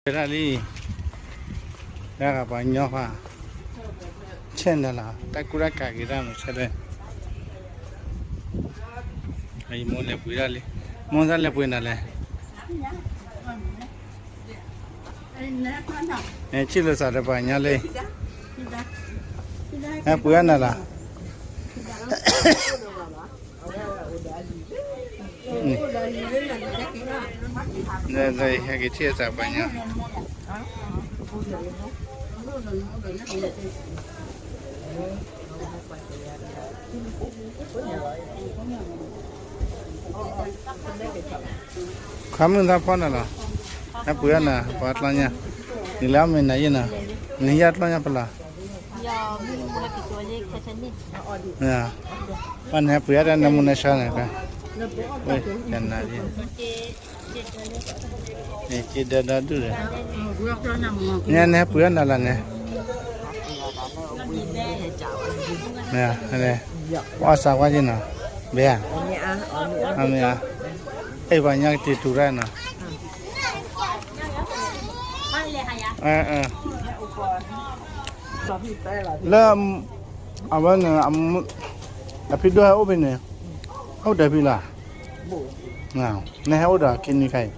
ဝဲဒၣ်လံ, တၢ်ဂၤပှၤညီဃါ, ဆဲးနၤလီၤ တၢ်ကူတၢ်ကးက့ၤတၢ်မုာ်ဆဲးလဲၣ်, အံၤမိၢ်လဲၤပှ့ၤဒၣ်လံ, မိၢ်တၢ်လဲၤပှ့ၤနၤလဲၣ်, န့ၣ် ဆံၣ်လိာ်သးဒီးပှၤညီလံ, ဟဲပှ့ၤအီၣ်နၤလီၤ. ဟဲက့ၤထံၣ်အသးပှၤညီ, ခါမုၢ်သၣ်ဖီနၤလီၤ, ဟဲပှ့ၤအီၣ်နၤ ပှၤကျီညါ, နလၢအမ့ၢ်နၤယဲၢ်နၤ, နဟံးအကျီညါပလီၤ, ပှၤနဟဲပှ့ၤအီၣ်တၢ်နၢမူနၢဆါန့ၣ်, ဝဲ, ကနၤယဲၢ် က့ဒၢဒၢဒုၣ်ဒီး, နဟဲပှ့ၤအီၣ်နၤလီၤန့ၣ်, အီၣ်စးကွၢ်က့ၤနီၤ, ဘဲဧါ, အမ့ၢ်ဧါ, အဲၣ်ပှၤညါကတံၤတူၤတၢ်နီၤ, လၢ, အဝဲန့ၣ်, အဖံဒိၣ်ဟဲအိၣ်ဖဲန့ၣ်, အိၣ်ဒီးဖံလီၤ, နဟဲအိၣ်ဒီးခံနွံခါအံၤ,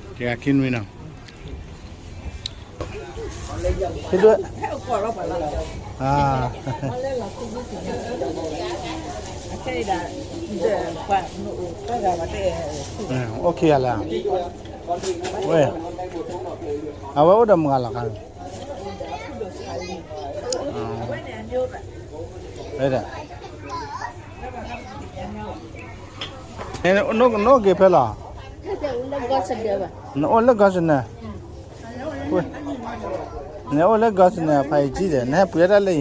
တဂၤခံနွံနီၤ ဖံဒိၣ်, အါ, အိၣ်ခံဂၤလၢ, ဝဲ, အဝဲအိၣ်ဒီးမုၢ်ဂၤလီၤခါ, ဝဲဒၣ် နအိၣ်က့ၤဖဲလဲၣ်, နအိၣ်လၢကီၢ်စနၢ, နအိၣ်လၢကီၢ်စနၢ ဖးအံၤကံၢ်ဒီး နဟဲပှ့ၤတၢ်လၢ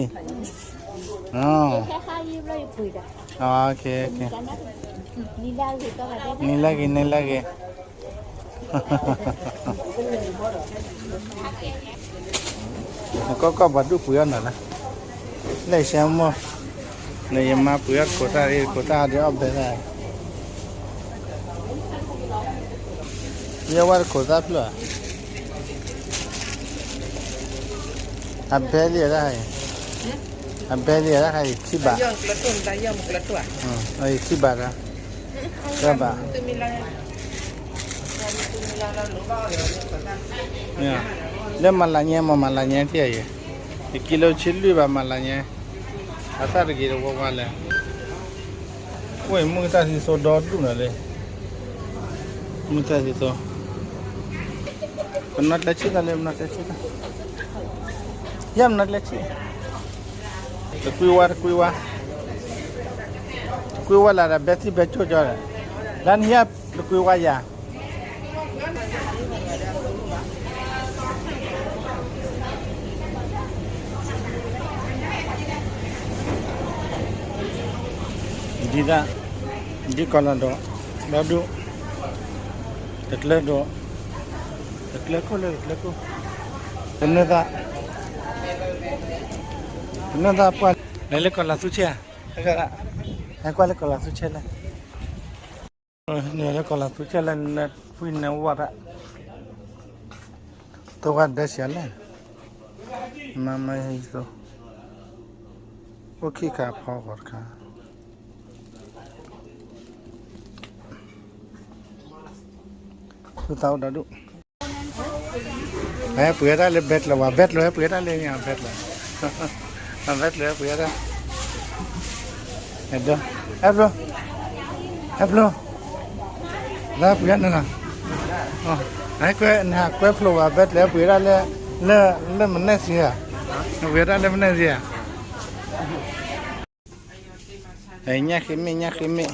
အံၤ, နံၤလၢဂ့ၤ နံၤလၢဂ့ၤ နကီၢ်ကီၢ်ပှၤဒူၣ်ပှ့ၤအီၣ်နၤလၢ, လၢယဆၢမိၢ်, နယမါပှ့ၤအီၣ်တခိးတၢ် တခိးတၢ်ဒ်အီၣ်ဘဲတၢ်, ယဝဲတခိးတၢ်ဖျၢၣ်, အဘဲလံတၢ်, အဘဲလံတၢ်ခါအံၤ ခံဘး, အံၤခံဘးဒီး, တဘး လၢမၤလၤညဲမ့ၢ်မၤလၤညဲထံၣ်အံၤ, ယကံလိဆံလွံၢ်ဘၣ်မၤလၤညဲ, အသၣ်တဂ့ၤတဝါဝါလဲၣ်, အိၣ်အံၤမုၢ်တၢ်သံသိဒီဒူၣ်နၤလံ, မုၢ်တၢ်သံသိ, ပနီၣ်ကျဲဆံၣ်တၢ်လံ ပနီၣ်ကျဲဆံၣ်တၢ်, ယမနီၣ်ကျဲဆံၣ်, တကွံဝါတကွံဝါ, တကွံဝါလၢ်ဒီးဘဲထံဘဲကၠိၣ်ကၠီဒီး, လၢနဟံၣ်တကွံဝါယၤ ဒ်တၢ်, ဒ်ကီးလီၤဒီး, ဒီဒူၣ်, တကျၢၤဒီး, တကျၢၤခိၣ်လၢတကျၢၤခိၣ်, တနၢၤသး, တနၢၤသးပှၢ်, လဲၤလၢကီးလီၤသူဆဲး, ဟဲကွၢ်လၢကီးလီၤသူဆဲးလဲၣ်, နလဲၤလၢကီးလီၤသူဆဲးလဲၣ် နဖှံနဝၣ်တၢ်, တိၢ်ဝၣ်ဒၢစှၤလဲၣ်, မၤမၤဟံးသိ, အိၣ်ခံခါဖီဃီတခါ သူသးအိၣ်ဒီဒူၣ်, ဟဲပှ့ၤတၢ်လၢဘဲကျိၤဝဲ ဘဲကျိၤဟဲပှ့ၤတၢ်လၢညါ ဘဲကျိၤ, ဘဲကျိၤဟဲပှ့ၤတၢ်, အဲၣ်ဘျိ, အဲၣ်ဘျိ, အဲၣ်ဘျိ, လၢပှ့ၤတၢ်န့ၣ်လီၤ, နဟးကွဲဖျိဘၣ် ဘဲကျိၤဟဲပှ့ၤတၢ်လၢ, လၢ, လၢမနဲၣ်စံဧါ, ပှ့ၤတၢ်လၢမနဲၣ်စံဧါ, ညၣ်ဃ့မ့ၢ် ညၣ်ဃ့မ့ၢ်,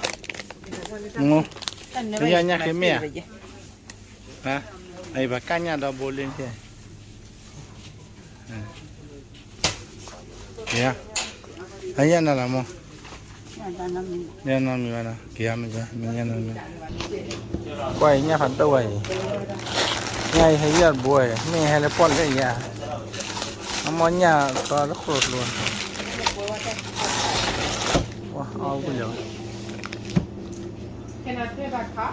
မ့ၢ်, ညၣ်ဃ့မ့ၢ်ဧါ, အံၤပှၤကၢ်ညၣ်ဒီဘိလံ, ယၤ, အယၤနၤလီၤမိၢ်, ယၤနီတမံၤဘၣ်နီၤ, က့ၤမ့ၢ်ယၤ, မ့ၢ်ယၤနီတမံၤ, ကွၢ်အံၤညၣ်ဖးဒိၣ်ဝဲအံၤ, ညၣ်အံၤဟဲယဲၢ်တဘိအံၤ မ့ၢ်ဟဲလၢပီၣ်လဲၣ်ယၤ, အမိၢ်ညၣ်သီတခိၣ်တလိၤ, အီၣ်ပူၤလီၤ. ကဲနၤတဲဘၣ်ခါ,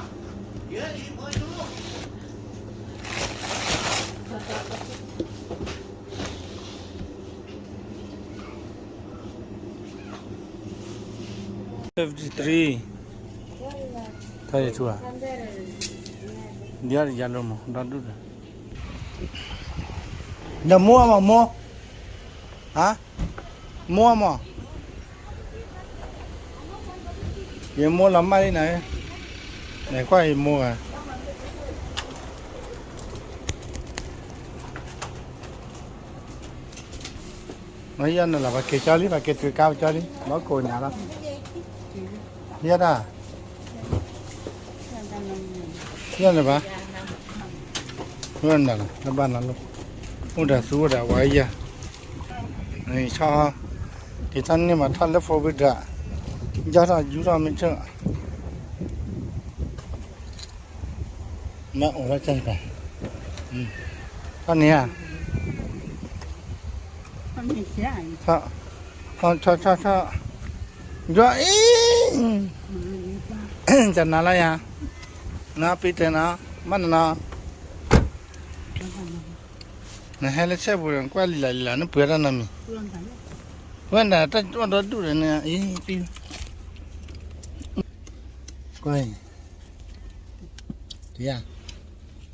fifty three. ထါယထူဧါ, ဒ်ယၤလီၤမး ဒီဒူၣ်ဒီး, ဒီးမိၢ်အမးမိၢ်, ဟါ, မိၢ်အမး, ယမိၢ်လီၤမၢ်လံနၤ, နကွၢ်ယမိၢ်ဂၤ မ့ၢ်ယၤနလၢ ပှၤက့ၤကၠီလံ ပှၤက့ၤတုၤကါပကၠီလံ ဘီကိးညါလီၤ, ယဲဒၣ်, ယဲနဘၣ်, ဝဲနလၢ တဘၣ်နလီၤ, အိၣ်ဒီးသူအိၣ်ဒီးဝဲယၤ, ဆီ, က့ၤထီၣ်န့ၢ်မးထီၣ်လၢဖိဝံၤဒီး, ယီၢ်ထီၣ်ယူထီၣ်မ့ၢ်ထၢၣ် မ့ၢ်အိၣ်လၢကဲကဲ, ထီၣ်န့ၣ်ဧါ, ထီၣ်, ထီၣ်, ထီၣ်, ထီၣ်, ယွၤအံၤ, တနၤလၢယၤ, နပ့ၤတဲနၤ, မ့ၢ်နနီၤ, နဟဲလၢဆဲပူၤဒီး နကွၢ်လံလၢလံလၢ နပှ့ၤတၢ်နီတမံၤ, ဝဲဒၣ်တၢ်အိၣ်ဒီဒူၣ်ဒီးန့ၣ်, ကွၢ်, တယၤ,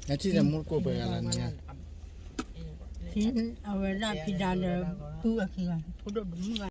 နထံၣ်လၢမူတကိးပှဲၤဂၤလၢနညါ, အဝဲဒၣ်ဖံဒါဒီး, ပုၢ်အခံဂၤ, ဖိဒိၣ်ဒိၣ်မုၣ်ဂၤ